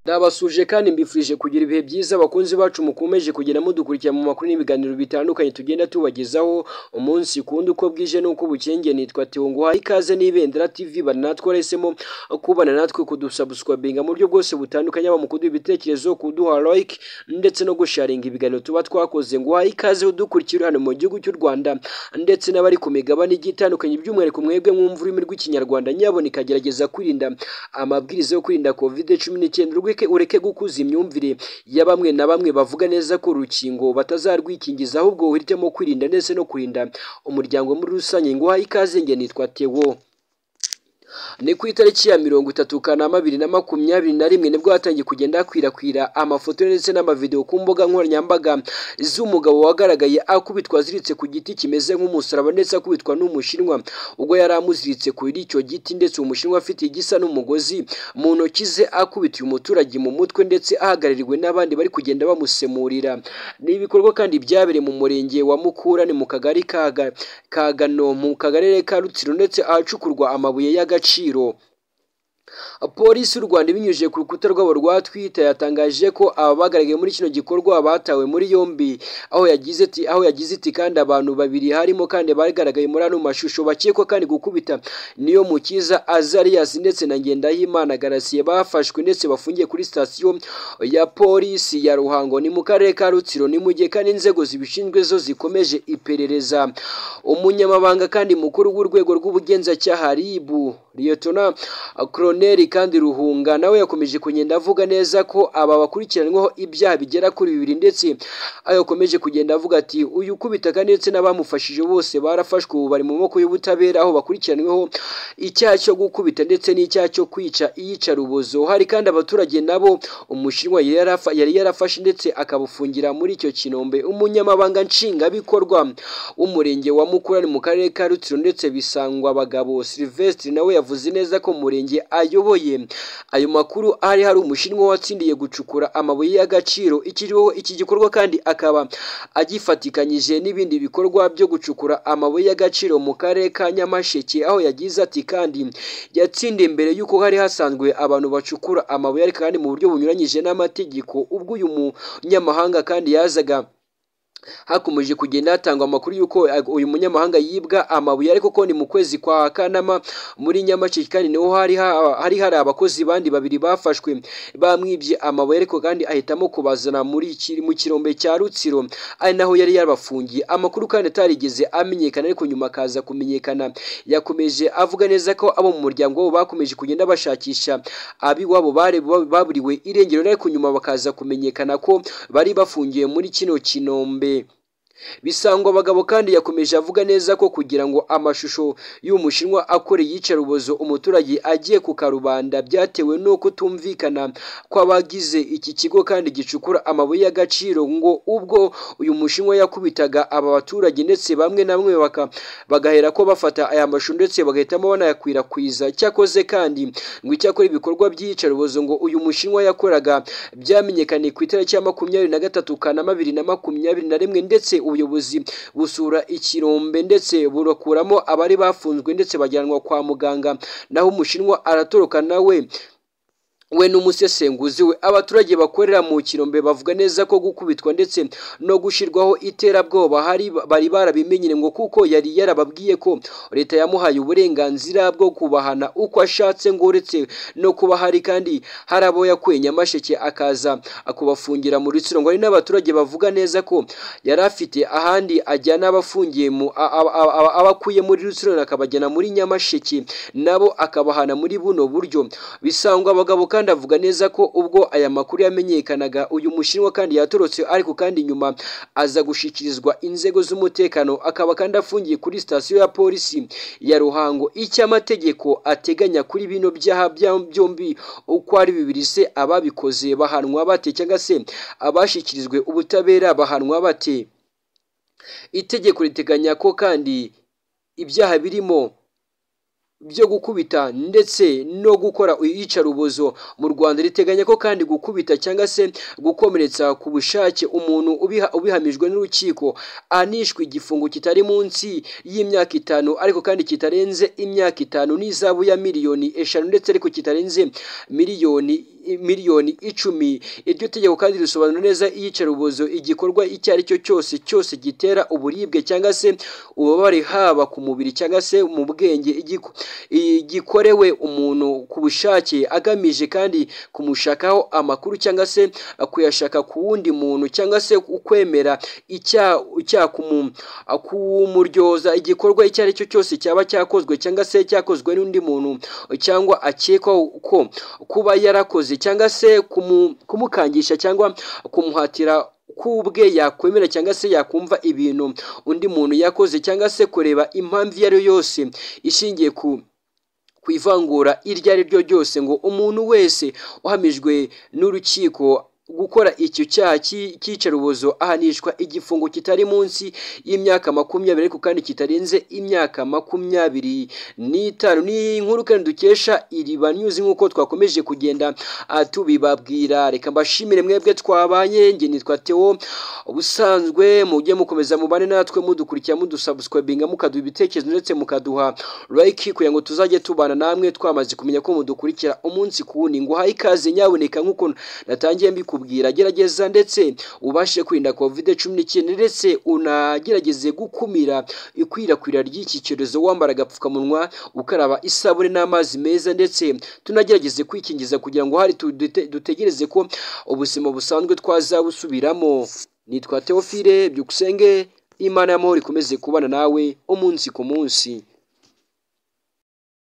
Ndabasuje kandi mbifurije kugira ibihe byiza bakunzi bacu mukomeje kugenda mudukurikira mu makuru n'ibiganiro bitandukanye tugenda tubagezaho umunsi kundi uko bwije n'uko bukeye. Nitwa Theo, nguhaye ikaze n'Ibendera TV. Bana natwe, wahisemo kubana natwe, kudusubscribinga mu buryo bwose butandukanye, haba mu kuduha ibitekerezo, kuduha like ndetse no gusharinga ibiganiro tuba twakoze. Nguhaye ikaze udukurikira hano mu gihugu cy'u Rwanda ndetse n'abari ku migabane igiye itandukanye, by'umwihariko mwebwe mwumva ururimi rw'Ikinyarwanda. Nyaboneka gerageza kwirinda amabwiriza yo kwirinda COVID-19, ureke gukuza imyumvire ya bamwe na bamwe bavuga neza ko urukingo batazarwikingiza, ahubwo uhitemo kwirinda ndetse no kurinda umuryango muri rusange. Nguhaye ikaze, nge nitwa Theo. Ni ku itariki ya 30 Kanama 2021 nibwo hatangiye kugenda hakwirakwira amafoto ndetse n'amavideo ku mbuga nkoranyambaga z'umugabo wagaragaye akubitwa aziritse ku giti kimeze nk'umusaraba, ndetse akubitwa n'Umushinwa ubwo yari amuziritse kuri icyo giti, ndetse uwo Mushinwa afite igisa n'umugozi mu ntoki ze akubitiye umuturage mu mutwe, ndetse ahagarariwe n'abandi bari kugenda bamusemurira. Ni ibikorwa kandi byabereye mu murenge wa Mukura, ni mu kagari ka Gano, mu karere ka Rutsiro, ndetse ahacukurwa amabuye y'agaciro. Polisi y'u Rwanda ibinyujije ku rukuta rwabo rwa Twitter yatangaje ko aba bagaragaye muri kino gikorwa batawe muri yombi, aho yagize iti: "Kandi abantu babiri harimo kandi bagaragaye muri ano mashusho bakekwa kandi gukubita Niyo Mukiza Azarias ndetse na Ngendahimana Gratien bafashwe ndetse bafungiye kuri sitasiyo ya polisi ya Ruhango, ni mu karere ka Rutsiro. Ni mu gihe kandi inzego zibishinzwe zo zikomeje iperereza." Umunyamabanga kandi mukuru w'urwego rw'ubugenzacyaha RIB, Liyetona Koloneli kandi Ruhunga, nawe yakomeje kugenda avuga neza ko aba bakurikiranyweho ibyaha bigera kuri bibiri, ndetse aho yakomeje kugenda avuga ati: "Uyu ukubita kandi ndetse n'abamufashije bose barafashwe, ubu bari mu maboko y'ubutabera, aho bakurikiranyweho icyaha cyo gukubita ndetse n'icyaha cyo kwica iyicarubozo." Hari kandi abaturage nabo Umushinwa yari yarafashe ndetse akabafungira muri icyo kinombe. Umunyamabanga nshingwabikorwa w'umurenge wa Mukura, ni mu karere ka Rutsiro, ndetse Bisangwa Abagabo Sylvestre, nawe yavuze neza ko mu murenge ayoboye ayo makuru hari Umushinwa watsindiye gucukura amabuye y'agaciro. Ikiriho iki gikorwa kandi akaba agifatikanyije n'ibindi bikorwa byo gucukura amabuye y'agaciro mu karere ka Nyamasheke, aho yagize ati: "Kandi yatsindiye mbere y'uko hari hasanzwe abantu bacukura amabuye ariko kandi mu buryo bunyuranyije n'amategeko." Ubwo uyu munyamahanga kandi yazaga, hakomeje kugenda hatangwa amakuru y'uko uyu munyamahanga yibwa amabuye, ariko ko ni mu kwezi kwa Kanama muri Nyamasheke kandi niho hari abakozi bandi babiri bafashwe bamwibye amabuye, ariko kandi ahitamo kubazana mu kirombe cya Rutsiro, ari naho yari yabafungiye. Amakuru kandi atarigeze amenyekana, ariko nyuma akaza kumenyekana. Yakomeje avuga neza ko abo mu muryango wabo bakomeje kugenda bashakisha ab'iwabo bari baburiwe irengero, ariko nyuma bakaza kumenyekana ko bari bafungiye muri kino kinombe. Bisangwa Abagabo kandi yakomeje avuga neza ko kugira ngo amashusho y'uyu Mushinwa akora iyicarubozo umuturage agiye ku karubanda byatewe no kutumvikana kw'abagize iki kigo kandi gicukura amabuye y'agaciro. Ngo ubwo uyu Mushinwa yakubitaga aba baturage, ndetse bamwe na bamwe bagahera ko bafata aya mashusho ndetse bagahitamo banayakwirakwiza. Cyakoze kandi ngo icyakora ibikorwa by'iyicarubozo ngo uyu Mushinwa yakoraga byamenyekanye ku itariki ya 23 Kanama 2021, ndetse ubuyobozi busura ikirombe ndetse burakuramo abari bafunzwe ndetse bajyanwa kwa muganga, naho Umushinwa aratoroka nawe we n'umusesenguzi we. Abaturage bakorera mu kirombe bavuga neza ko gukubitwa ndetse no gushyirwaho iterabwoba hari bari barabimenye, ngo kuko yari yarababwiye ko leta yamuhaye uburenganzira bwo kubahana uko ashatse, ngo uretse no kuba hari kandi hari abo yakuye Nyamasheke akaza akubafungira mu Rutsiro. Ngo hari n'abaturage bavuga neza ko yari afite ahandi ajyana abafungiye mu abakuye muri Rutsiro akabajyana muri Nyamasheke, nabo akabahana muri buno buryo. Bisangwa Abagabo kandi avuga neza ko ubwo aya makuru yamenyekanaga, uyu Mushinwa kandi yatorotse, ariko kandi nyuma aza gushyikirizwa inzego z'umutekano, akaba kandi afungiye kuri sitasiyo ya polisi ya Ruhango. Icyo amategeko ateganya kuri bino byaha byombi uko ari bibiri se, ababikoze bahanwa bate, cyangwa se abashyikirijwe ubutabera bahanwa bate? Itegeko riteganya ko kandi ibyaha birimo byo gukubita ndetse no gukora iyicarubozo mu Rwanda, riteganya ko kandi gukubita cyangwa se gukomeretsa ku bushake umuntu ubihamijwe n'urukiko ahanishwa igifungo kitari munsi y'imyaka 5, ariko kandi kitarenze imyaka 5, n'ihazabu ya miliyoni 5 ndetse ariko kitarenze miliyoni miliyoni 10. Iryo tegeko kandi risobanura neza iyicarubozo, igikorwa icyo ari cyo cyose cyose gitera uburibwe cyangwa se ububabare, haba ku mubiri cyangwa se mu bwenge, gikorewe umuntu ku bushake, agamije kandi kumushakaho amakuru cyangwa se kuyashaka ku wundi muntu, cyangwa se ukwemera icyaha, kumuryoza igikorwa icyo ari cyo cyose cyaba cyakozwe cyangwa se cyakozwe n'undi muntu cyangwa akekwaho ko kuba yarakoze, cyangwa se kumukangisha cyangwa kumuhatira kubwe yakwemera cyangwa se yakumva ibintu undi muntu yakoze, cyangwa se kureba impamvu iyo ari yo yose ishingiye ku ivangura iryo ari ryo ryose. Ngo umuntu wese uhamijwe n'urukiko gukora icyo cyaha cy'iyicarubozo ahanishwa igifungo kitari munsi y'imyaka 20, ariko kandi kitarenze imyaka 25. Ni inkuru kandi dukesha Iriba News, nk'uko twakomeje kugenda tubibabwira. Reka mbashimire mwebwe twabanye. Njye nitwa Theo ubusanzwe. Mujye mukomeza mubane natwe, mudukurikira, mudusubscribinga, mukaduha ibitekerezo ndetse mukaduha like, kugira ngo tuzajye tubana namwe twamaze kumenya ko mudukurikira umunsi ku wundi. Ngo uhaye ikaze. Nyaboneka, nk'uko natangiye mbikubwira, gerageza ndetse ubashe kwirinda COVID-19, ndetse unagerageze gukumira ikwirakwira ry'iki cyorezo wambara agapfukamunwa, ukaraba isabune n'amazi meza, ndetse tunagerageze kwikingiza kugira ngo hari dutegereze ko ubuzima busanzwe twazabusubiramo. Nitwa Theophile Byukusenge. Imana y'amahoro ikomeze kubana nawe umunsi ku munsi.